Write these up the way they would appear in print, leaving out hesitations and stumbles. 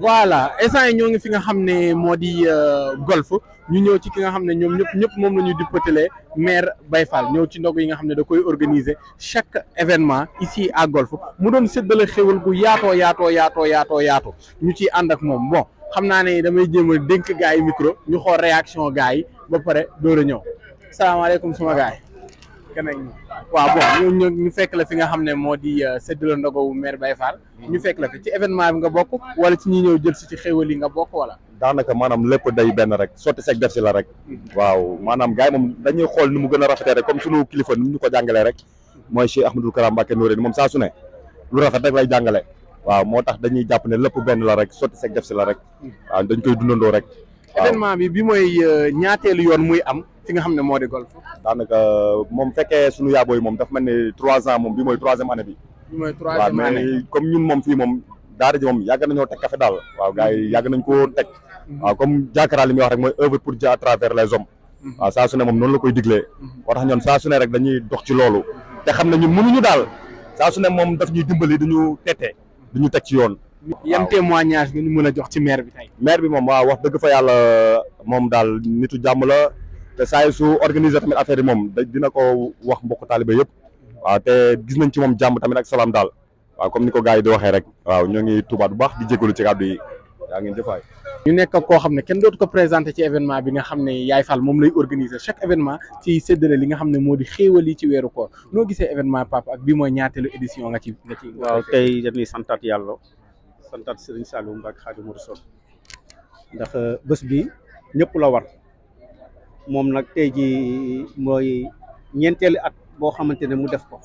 voilà instant yi ñoo ngi fi nga xam ne moo di golf ñu ñëw ci ki nga xam ne ñoom ñëpp moom la ñu duppatalee maire Baye Fall ñëw ci ndog yi nga xam ne da koy organiser chaque événement ici à golf mu doon séddale xéwal gu yaatoo ñu ciy ànd ak moom bon xam naa ne damay jéem a dénk gars yi micro ñu xool réaction gars yi ba pare door a ñëw salaamaaleykum suma gars yi keneen waaw bon ñu fekk la fi nga xam ne moo di séddale ndogu maire Baye Fall ñu fekk la fi ci événement bi nga bokk wala ci ñi ñëw jël si ci xéwal yi nga bokk wala. daanaka maanaam lépp day benn rek sotti seeg def si la rek waaw maanaam gars yi moom dañuy xool ni mu gën a rafetee rek comme sunu kilifa ni ñu ko jàngalee rek mooy Cheikh Ahmadou Kara Mbacké Noreyni moom saa su ne lu rafet rek lay jàngale waaw moo tax dañuy jàpp ne lépp benn la rek sotti seeg def si la rek waaw dañ koy dundandoo rek. événement bi mooy ñaateelu yoon muy am fi nga xam ne moo di golf. daanaka moom fekkee sunu yaabooy moom dafa mel ni 3 ans moom bi mooy 3e année bi. bi mooy 3e année mais comme ñun moom fii moom daara ji moom yàgg nañoo teg café daal waaw gars yi yàgg nañ koo teg waaw comme Diakara li muy wax rek mooy œuvre pour Dieu à travers les hommes waaw saa su ne moom noonu la koy diglee moo tax ñoon saa su ne rek dañuy dox ci loolu te xam ne ñun mënuñu daal saa su ne moom daf ñuy dimbali duñu tete duñu teg ci yoon. yan témoignage nga ñu mën a jox ci maire bi tey. maire bi moom waaw wax dëgg fa yàlla moom daal nitu jàmm la te saa yu su organiser tamit affaire yi moom dina ko wax mbokk taalibe yëpp waaw te gis nañ ci moom jàmm tamit ak salaam daal waaw comme ni ko gars yi di waxee rek waaw ñoo ngi tubaat bu baax di jégalu ci kàddu yi yaa ngeen jëfaay. ñu nekk koo xam ne kenn dootu ko présenté ci événement bi nga xam ne Yaay Fall moom lay organiser chaque événement ci séddale li nga xam ne moo di xéewal yi ci weeru koor noo gisee événement papa ak bii mooy ñaateelu édition nga ci. waaw tey dañuy santaat yàlla santaat Serigne Saliou Mbacké Khadimou Rassoul ndax bés bi ñëpp la war moom nag tey ji mooy ñeenteelu at boo xamante ne mu def ko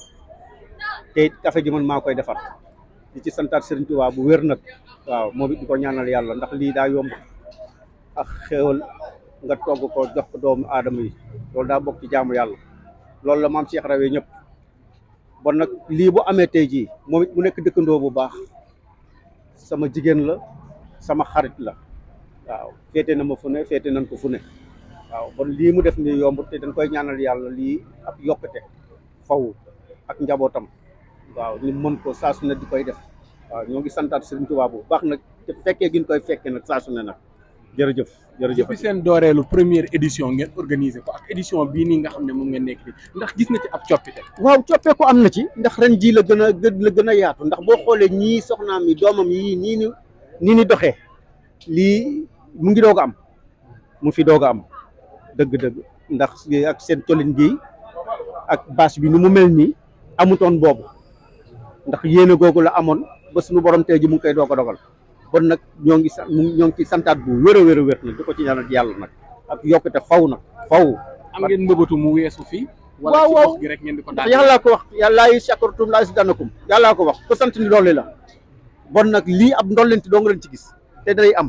te café ji man maa koy defar di ci santaat Serigne Touba bu wér nag waaw moom it di ko ñaanal yàlla ndax lii daa yomb ak xéewal nga togg ko jox ko doomu aadama yi loolu daa bokk ci jaamu yàlla loolu la maam Cheikh rawee ñëpp bon nag lii bu amee tey jii moom it mu nekk dëkkandoo bu baax sama jigéen la sama xarit la waaw féete na ma fu ne féete nañ ko fu ne waaw bon lii mu def ni yomb te dañ koy ñaanal yàlla lii ab yokkute faw ak njabootam waaw ñu mën ko saa su ne di koy def waaw ñoo ngi santaat Serigne Touba bu baax nag te fekkee gi ñu koy fekkee nag saa su ne nag jërëjëf. depuis seen dooreelu première édition ngeen organiser ko ak édition bii nii nga xam ne moom ngeen nekk bi ndax gis na ci ab coppite. waaw coppeeku am na ci ndax ren jii la gën a yaatu ndax boo xoolee ñii soxnaam yi doomam yi nii ni doxee lii mu ngi doog a am mu fi doog a am dëgg-dëgg ndax ak seen colin gi ak bâche bi ni mu mel nii amutoon boobu ndax yéene googu la amoon ba suñu borom tey ji mu ngi koy doog a dogal bon nag ñoo ngi ci santaat bu wér a wér nag di ko ci ñaanal yàlla nag ak yokkute faw nag faw. am ngeen mbëbëtu mu weesu fii. waaw wala ci wax gi rek ngeen di ko ndax yàllaa ko wax yàllaa yi shakartum laa zidannakum yàllaa ko wax ko sant ni doole la bon nag lii ab ndollenti doo nga leen ci gis te day am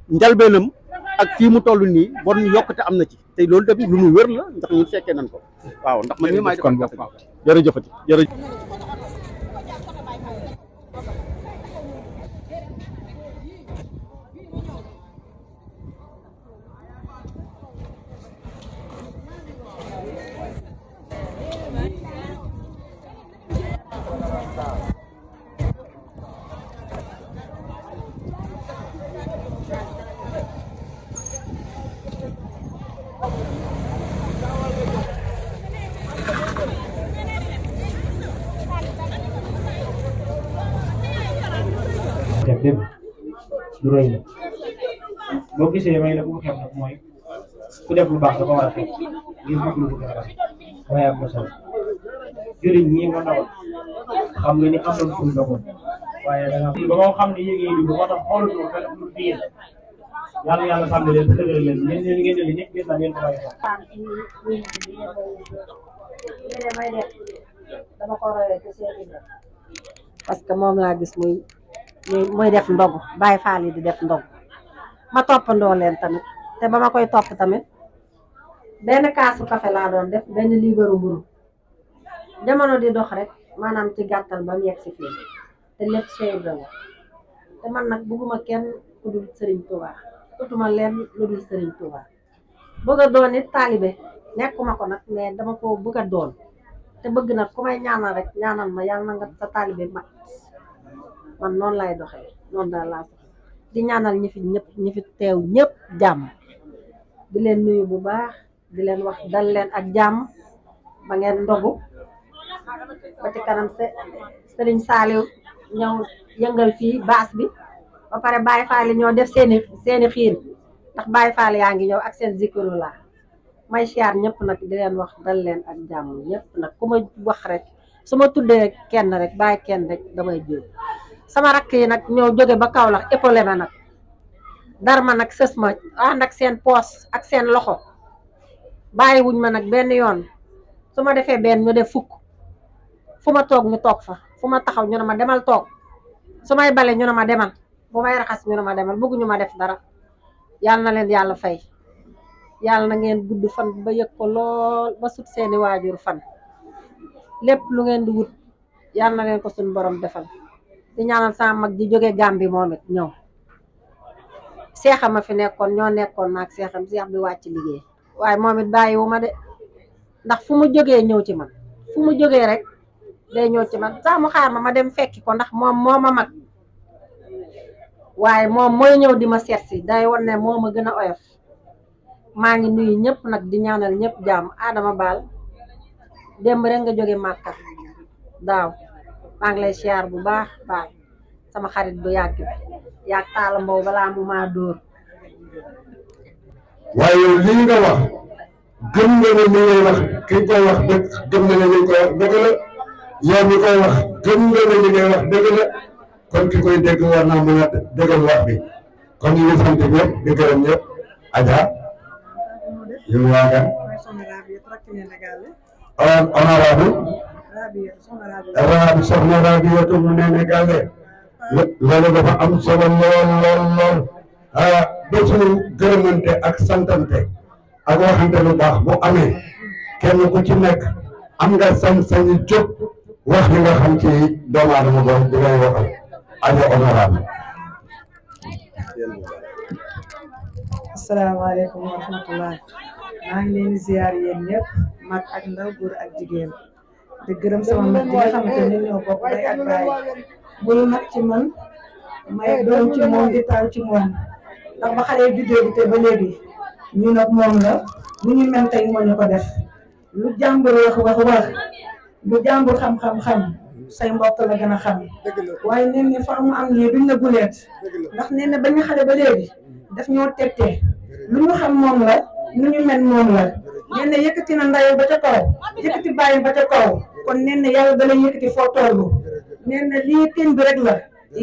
njalbeenam ak fii mu toll nii bon yokkute am na ci te loolu tamit lu nu wér la ndax ñun fekkee nañ ko waaw ndax man mii maay defal café jërëjëfati jërëjëf. def lépp lu rëy la boo gisee may la bu xew nag mooy ku def lu baax da ko war a fekk ngir bëgg lu ko gën a rafet waaye am na solo jëriñ ñi nga ndawal xam nga ni am na fu ndogoon waaye da nga ba nga xam ne yéegee di moo tax xoolatu ko fekk lu biir yàlla sàmm leen dëgëral leen ngeen jëli ñëpp gis naa ngeen ko bàyyi dama ko royee ci seen parce que moom laa gis muy def ndogu Baye Fall yi di def ndogu ma toppandoo leen tamit te ba ma koy topp tamit benn kaasu café laa doon def benn liibaru mburu jamono di dox rek maanaam ci gàttal ba mu yegg si fii te lépp Cheikh Ibrahima te man nag bëgguma kenn ku dul Serigne Touba utuma leen lu dul Serigne Touba bëgg a doon it taalibe nekkuma ko nag mais dama ko bëgg a doon te bëgg nag ku may ñaanal rek ñaanal ma yàlla na nga sa taalibe mat man noonu lay doxee noonu daal laa soxla di ñaanal ñi fi teew ñëpp jàmm di leen nuyu bu baax di leen wax dal leen ak jàmm ba ngeen ndogu ba ci kanam Serigne Saliou ñëw yëngal fii baas bi ba pare Baye Fall ñoo def seeni xiin ndax Baye Fall yaa ngi ñëw ak seen zikrullah may siyaar ñëpp nag di leen wax dal leen ak jàmm ñëpp nag ku ma wax rek su ma tuddee kenn rek bàyyi kenn rek damay jóg sama rakk yi nag ñoo jóge ba Kaolack épaulé ma nag dar ma nag sës ma ànd ak seen poos ak seen loxo bàyyi wuñ ma nag benn yoon su ma defee benn ñu def fukk fu ma toog ñu toog fa fu ma taxaw ñu ne ma demal toog su may bale ñu ne ma demal bu may raxas ñu ne ma demal bëgguñu ma def dara yàlla na leen yàlla fay yàlla na ngeen gudd fan ba yëg ko lool ba sut seeni waajur fan lépp lu ngeen di wut yàlla na leen ko suñu borom defal di ñaanal sama mag ji jóge Gàmbi moom it ñëw seexam ma fi nekkoon ñoo nekkoon naag seexam seex bi wàcc liggéey waaye moom it bàyyiwu ma de ndax fu mu jógee ñëw ci man fu mu jógee rek day ñëw ci man saa mu xaar ma dem fekki ko ndax moom moo ma mag waaye moom mooy ñëw di ma seet si day wan ne moo ma gën a oyof maa ngi nuyu ñëpp nag di ñaanal ñëpp jàmm Adama Baal démb rek nga jóge Màkka daaw maa ngi lay siyaar bu baax Baal sama xarit bu yàgg bi yàgg Taala Mbow balaa mu maa dóor waaye lii nga wax gëm nga ne li ngay wax ki koy wax dëgg gëm nga ne li koy wax dëgg la yow mi koy wax gëm nga ne li ngay wax dëgg la kon ki koy dégg war naa mën a dëggal wax bi kon ñu ngi sant ñëpp di gërëm ñëpp Adja yow yaa ngi honorable Rabi soxna Rabiatu mu ne Gallé loolu dafa am solo lool bésu gërëmante ak santante ak waxante lu baax bu amee kenn ku ci nekk am nga sañ-sañu jóg wax li nga xam ci doomu aadama boobu di lay waxal Adja honorable. asalaamaaleykum wa rahmatulah maa ngi leen di ziar yéen ñëpp mag ak ndaw góor ak jigéen di gërëm sama mag di nga xamante ne ñoo bokk day ak baay bulu nag ci man may doon ci moom di taal ci moom ndax ba xale juddoo bi te ba léegi ñu nag moom la lu ñu mel tey moo ñu ko def lu jàmbur wax lu jàmbur xam say mbokk la gën a xam waaye nee ne fa mu am lii duñ la guleet ndax nee na bañ xale ba léegi daf ñoo tegtee lu ñu xam moom la lu ñu mel moom la nee na yëkkati na ndayo ba ca kaw yëkkati bàyyi ba ca kaw kon nee na yàlla da lay yëkkati foo tollu nee na lii teen bi rek la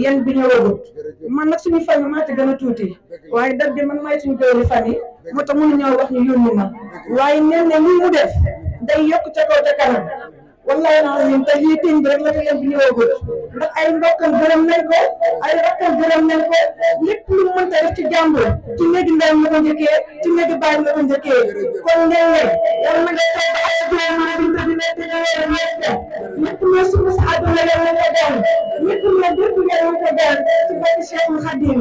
yéen bi ñëwagut man nag suñu famille maa ci gën a tuuti waaye daf di man maay suñu góori famille moo tax mënu ñoo wax ñu yónni ma waaye nee na lii mu def day yokk ca kaw ca kanam wallahi azim te lii teen bi rek la ko yéen bi ñëwagut ndax ay mbokkam gërëm nañ ko ay rakkam gërëm nañ ko lépp lu mu mënta def ci jàmbur ci néegi ndeyam la ko njëkkee ci néegi bàyyam la ko njëkkee kon ngeen ne yàlla na nga toog ak sa gouvernement bi te dina te lépp loo suñu sa àdduna yàlla na ko daan lépp loo dëkk yàlla na ko daan ci barke Cheikhul Khadim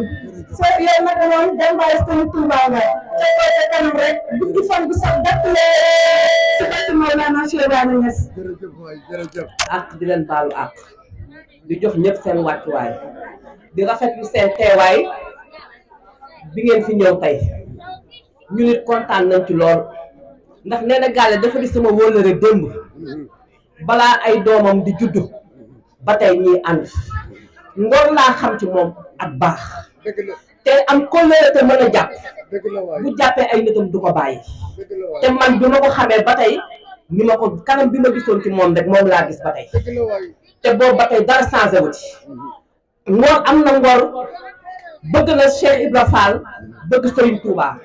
soo yow nag moom jàmbaay Sëriñ Tuuba nga ca kaw ca kanam rek gudd fan bu sax dàq lee ci barke Mawlana Cheikh Ibrahima Niass ak di leen baalu ak di jox ñëpp seen wàccuwaay di rafetlu seen teewaay bi ngeen fi ñëw tey ñu nit kontaan nañ ci lool ndax nee na Gallé dafa di sama wóllëre démb balaa ay doomam di juddu ba tey ñuy ànd ngor laa xam ci moom ak baax te am kóllëre te mën a jàpp bu jàppee ay nitam du ko bàyyi te man bi ma ko xamee ba tey ni ma ko kanam bi ma gisoon ci moom rek moom laa gis ba tey te boobu ba tey dara changé wu ci ngor am na ngor bëgg na Cheikh Ibra Fall bëgg Serigne Touba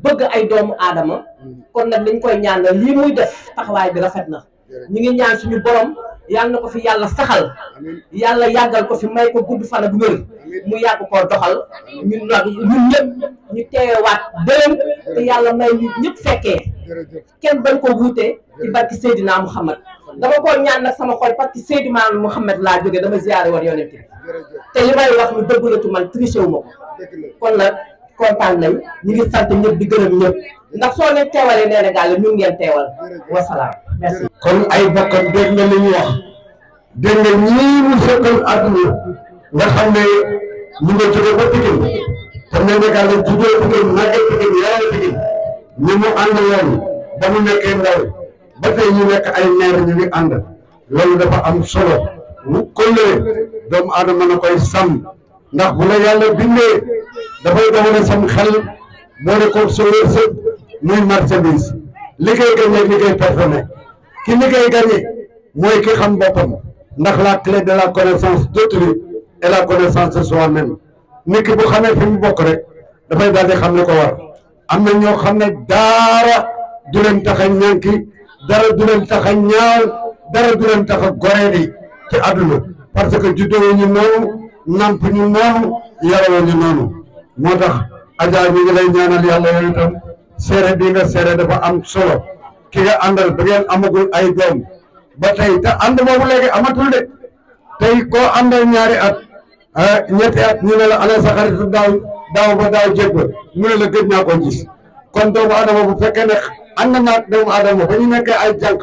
bëgg ay doomu aadama kon nag dañ koy ñaanal lii muy def taxawaay bi rafet na ñu ngi ñaan suñu borom yàlla na ko fi yàlla saxal yàlla yàggal ko fi may ko gudd fan ak wér mu yàgg koo doxal ñun nag ñun ñëpp ñu teewaat déwén te yàlla may ñu ñëpp fekkee kenn bañ ko wuute ci barki Seydina Mouhamad dama ko ñaan nag sama xol parce que Seydina Mouhamad laa jógee dama ziyaare woon yonent bi te li may wax lu dëgg la ci man triché wu ma ko kon nag kontaan nañ ñu ngi sant ñëpp di gërëm ñëpp ndax soo leen teewalee nee na Gallé ñun ngeen teewal wasalaam merci. kon ay bokkam dégg nga li ñu wax dégg nga ñii mu seqal àdduna nga xam ne ñu nga jóge ba Pikine te Néné Gallé juddoo Pikine màggee Pikine yaroo Pikine ñi mu ànd woon ba mu nekkee ndaw ba tey ñu nekk ay maire ñu ngi ànd loolu dafa am solo mu kóllëre doomu aadama na koy sàmm ndax bu la yàlla bindee dafay dawale sam xel boole ko sa wërsëg muy marchandise liggéey gañe liggéey personnel ki liggéey gañe mooy ki xam boppam ndax la clé de la connaissance d'autrui et la connaissance de soi-même nit ki bu xamee fi mu bokk rek dafay daal di xam ne ko war am na ñoo xam ne dara du leen tax a ñànki dara du leen tax a ñaaw dara du leen tax a goreedi ci àdduna parce que juddoo ñu noonu namp ñu noonu yaroo ñu noonu moo tax Adja ñu ngi lay ñaanal yàlla yow itam seere bi nga seere dafa am solo ki nga àndal ba ngeen amagul ay doom ba tey te ànd boobu léegi amatul de tey koo àndal ñaari at ñetti at ñu ne la ana sa xarit daaw ba daaw jég ba mu ne la gëj naa ko gis kon doomu adama bu fekkee ne ànd naag doomu adama ba ñu nekkee ay jànq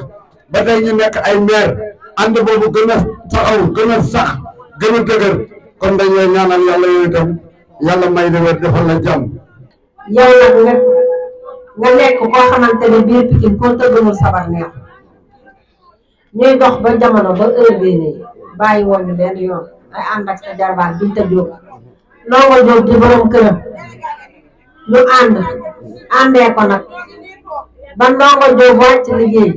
ba tey ñu nekk ay meer ànd boobu gën a taxaw gën a sax gën a dëgër kon dañoo ñaanal yàlla yooyu itam yàlla may la wér defal la jàmm. yow nag nga nekk koo xamante ne biir Pikine koo tëggalul sabar neex ñuy dox ba jamono ba heure bii nii bàyyi woon ñu benn yoon ay ànd ak sa jarbaat Binta Diop Ndongo Diop di borom këram ñu àndee ko nag ba Ndongo Diop wàcc liggéey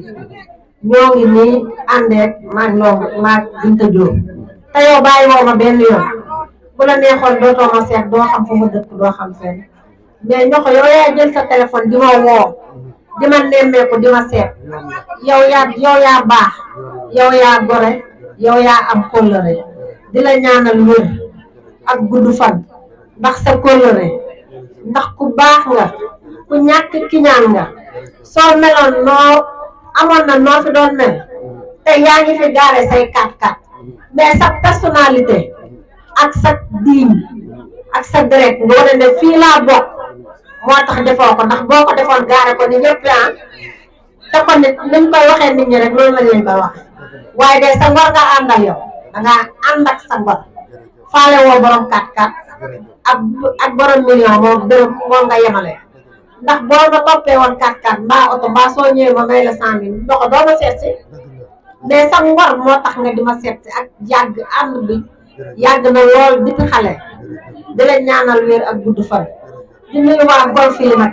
ñoo ngi nii àndee maag Binta Diop te yow bàyyi woo ma benn yoon bu la neexoon dootoo ma seet doo xam fu ma dëkk doo xam fenn mais ñoo ko yow yaa jël sa téléphone di ma woo di ma nemmeeku di ma seet yow yaa baax yow yaa gore yow yaa am kóllëre di la ñaanal wér ak gudd fan ndax sa kóllëre ndax ku baax nga ku ñàkk kiñaan nga soo meloon noo amoon na noo fi doon mel te yaa ngi fi gaare say 4x4 mais sa personnalité ak sa digne ak sa deret nga wane ne fii laa bokk moo tax defoo ko ndax boo ko defoon gaare ko ni ñëpp te ko nit niñ koy waxee nit ñi rek loolu lañ leen koy waxee waaye de sa ngor nga àndal yow dangaa ànd ak sa ngor faale woo borom 4x4 ak borom million moom dërëm moom nga yemale ndax boo nga toppee woon 4x4 mbaa oto mbaa soo ñëwee ma may la 100 000 ndox doo ma seet si mais sa ngor moo tax nga di ma seet si ak yàgg ànd bi yàgg na lool depuis xale di la ñaanal wér ak gudd fan di nuyu waa golf yi nag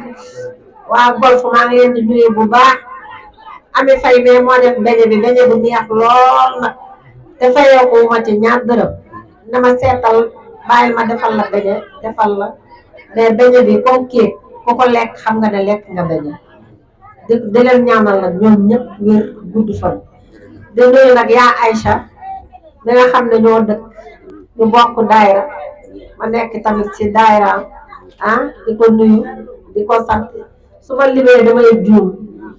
waa golf maa ngi leen di nuyu bu baax Ami Faye mais moo def beñe bi beñe bu neex lool nag te fayoo ko ma ci ñaar dërëm na ma seetal bàyyil ma defal la beñe defal la mais beñe bi comme kéeg ku ko lekk xam nga ne lekk nga beñe di leen ñaanal nag ñoom ñëpp wér gudd fan di nuyu nag yaa Aïcha da nga xam ne ñoo dëkk ñu bokk daayra ma nekk tamit ci daayra di ko nuyu di ko sant su ma limee damay juum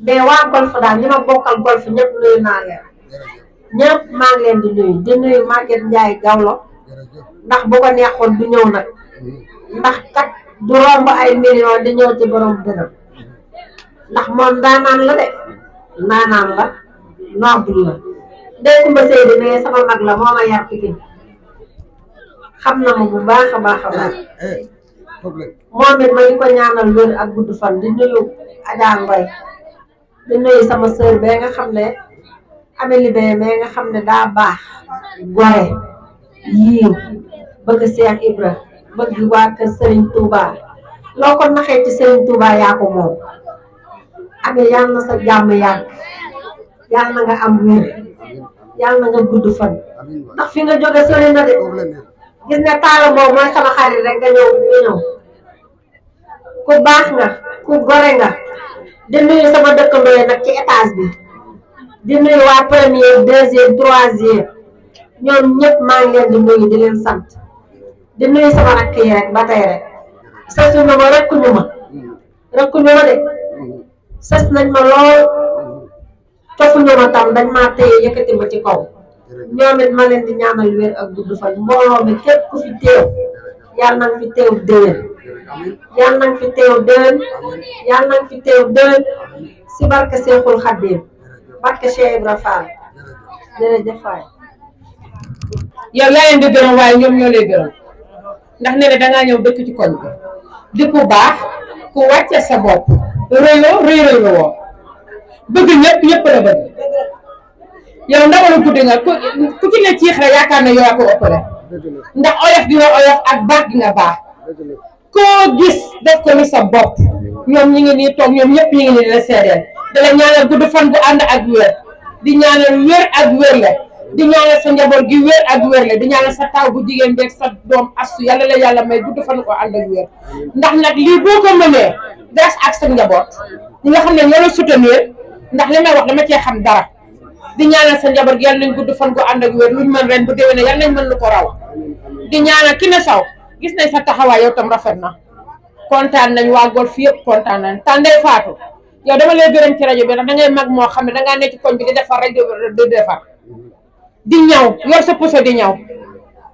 mais waa golf daal ñi ma bokkal golf ñëpp nuyu naa leen ñëpp maa ngi leen di nuyu Maguette Ndiaye Gawlo ndax bu ko neexoon du ñëw nag ndax kat du romb ay millions di ñëw ci borom dërëm ndax moom ndaanaan la de ndaanaan la noble la Ndeye Coumba Seydi mais sama mag la moo ma yar Pikine xam na ma bu baax a baax a baax moom it ma di ko ñaanal wér ak gudd fan di nuyu Adja Ngoy di nuyu sama sœur bee nga xam ne Amélie bee mais nga xam ne daa baax gore yiiw bëgg Cheikh Ibra bëgg waa kër Serigne Touba loo ko naxee ci Serigne Touba yaa ko moom amee yàlla na sa jàmm yàgg yàlla na nga am wér yàlla na nga gudd fan ndax fi nga jóge sori na de gis ne taala boobu mooy sama xarit rek nga ñëw ku baax nga ku gore nga di nuyu sama dëkkandoo yi nag ci étage bi di nuyu waa première deuxième troisième ñoom ñëpp maa ngi leen di nuyu di leen sant di nuyu sama rakk yi rek ba tey rek sës ñu ma rekkuñu ma de sës nañ ma lool cofuñu ma tam dañ maa téye yëkkati ma ci kaw ñoom it ma leen di ñaanal wér ak gudd fan mbooloo mi képp ku fi teew yàlla na nga fi teew déwén yàlla na nga fi teew déwén yàlla na nga fi teew déwén si barke Seexul Xaddim barke Cheikh Ibra Fall jërëjëf waay yow yaa leen di gërëm waaye ñoom ñoo lay gërëm ndax nee na dangaa ñëw dëkk ci koñ bi di ku baax ku wàcce sa bopp rëyoo rëy woo bëgg ñëpp ñëpp la bëgg yow ndawalu guddi nga ku ci ne ciix rek yaakaar na yow ko ëppale ndax oyof gi nga oyof ak baax gi nga baax koo gis def ko ni sa bopp ñoom ñi ngi nii toog ñoom ñëpp ñi ngi nii di la seedeel dala ñaanal gudd fan gu ànd ak wér di ñaanal wér ak wér la di ñaanal sa njaboot gi wér ak wér la di ñaanal sa taw bu jigéen beeg sa doom astu yàlla la yàlla may gudd fan ko ànd ak wér ndax nag lii boo ko mënee grâce ak sa njaboot ñi nga xam ne ñoo la soutenir ndax li may wax dama cee xam dara di ñaanal sa njaboot gi yàlla nañ gudd fan ko ànd ak wér luñ mën ren bu déwénee yàlla nañ mën lu ko raw di ñaanal ki ne saw gis nañ sa taxawaay yow tam rafet na kontaan nañ waa Golf yëpp kontaan nañ Tandey Fatou yow dama lay gërëm ci rajo bi ndax da ngay mag moo xam ne dangaa ne ci koñ bi di defar rek di defar di ñaw yor sa puso di ñaw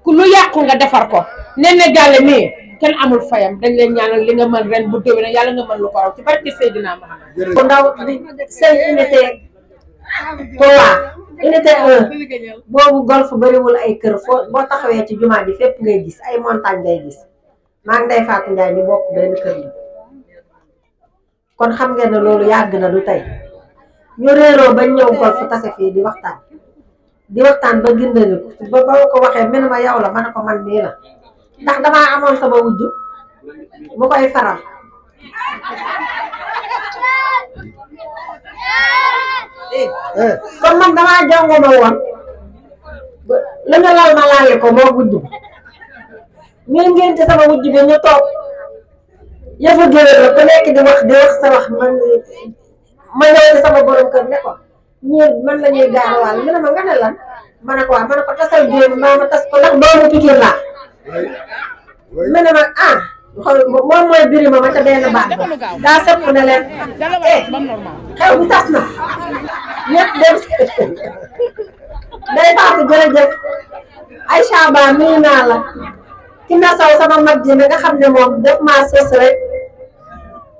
ku lu yàqu nga defar ko nen ne gàlle nii kenn amul fayam dañ leen ñaanal li nga mën ren bu déwénee yàlla nga mën lu ko raw ci barke Seydina Muhammad bu ndaw di seen unité 3 unité 1 boobu Golf bëriwul ay kër foo boo taxawee ci jumaa ji fépp ngay gis ay montagne ngay gis maa ngi Ndeye Fatou Ndiaye ñu bokk benn kër yi kon xam ngeen ne loolu yàgg na du tey ñu réeroo bañ ñëw Golf tase fii di waxtaan ba gindani ba ko waxee mel ma yow la ma ne ko man nii la ndax damaa amoon sama wujju mu koy faral kon man damaa jàngoma woon la nga lal ma laale ko moo wujju ñu ngénte sama wujju bi ñu toog yëfa géwél la ku nekk di wax sa wax ma ñëw ci sama borom kër ne ko ñii man la ñuy gaaruwaal mu ne ma nga ne lan ma ne ko waaw ma ne ko tasal génn maa ma tas ko ndax doomu Pikine laa mu ne ma ah moom mooy birima ma ca benn baat ba daa sëpp ne leen xew bi tas na ñëpp dem Ndeye Fatou jërëjëf Aïcha Ba nuyu naa la ki na saw sama mag ji nga xam ne moom def maa sës rek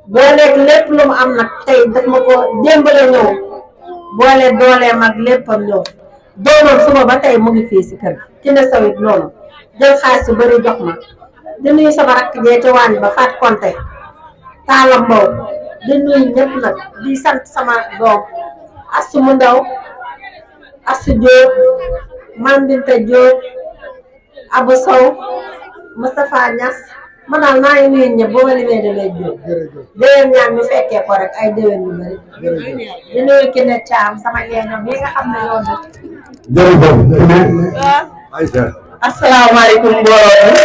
boo lekk lépp lu mu am nag tey daf ma ko démbale ñëw boole dooleem ak léppam ñëw doomam suba ba tey mu ngi fii si kër ki na saw it noonu jël xaalis su bëri jox ma di nuyu sama rakk jee ci waañ ba Fat Konte Talla Mbow di nuyu ñëpp nag di sant sama doom Asu mu ndaw Asu Diop Mandinta Diop Abou Sow Moustapha Niass ma daal maa ngi nuyu ñëpp boo ma limee damay jóg déwén ñaan ñu fekkee ko rek ay déwén yu bëri di nuyu ki ne Thiam sama ñeeñom yi nga xam ne yoon na jërëjëf asalaamaaleykum mbooloo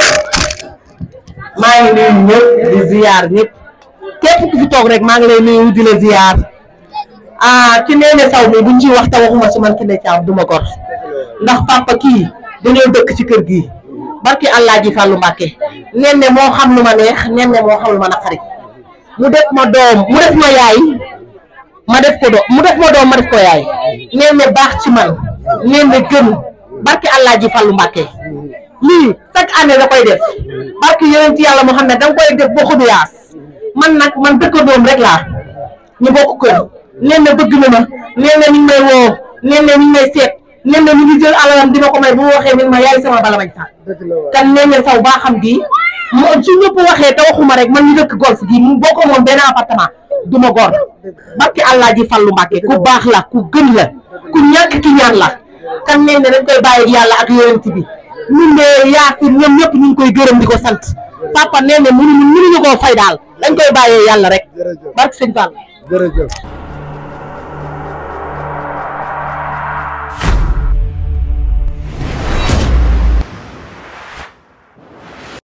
maa ngi nuyu ñëpp di ziar ñëpp képp ku fi toog rek maa ngi lay nuyu di la ziar ci Néné Sow mi buñ ciy wax te waxuma ci man ki ne Thiam duma gor ndax papa kii dañoo dëkk ci kër gi barki Alaaji Fàllu Mbàkke Néné moo xam lu ma neex Néné moo xam lu ma naqari mu def ma doom mu def ma yaay ma def ko doom mu def ma doom ma def ko yaay Néné baax ci man Néné gën barki Alaaji Fàllu Mbàkke lii chaque année da koy def barki yonent yàlla moo xam ne danga koy def boo xuduyaas man nag man dëkkandoom rek laa ñu bokk kër Néné bëgg na ma Néné ñu ngi may woo Néné ñu ngi may seet Néné ñu ngi jël alalam dina ko may bu mu waxee ni ma yaay sama bala mañ sax kan Néné Sow baa xam gi su ñëpp waxee te waxuma rek man ñu dëkk Golf gi mu bokk moom benn appartement du ma góor barki Alaaji Fàllu Mbàkke ku baax la ku gën la ku ñàkk ki ñaan la kan Néné dañ koy bàyyi yàlla ak yonent bi ñun de Yaasin ñoom ñëpp ñu ngi koy gërëm di ko sant papa Néné mënuñu koo fay daal dañ koy bàyyee yàlla rek barki sëñ Fall.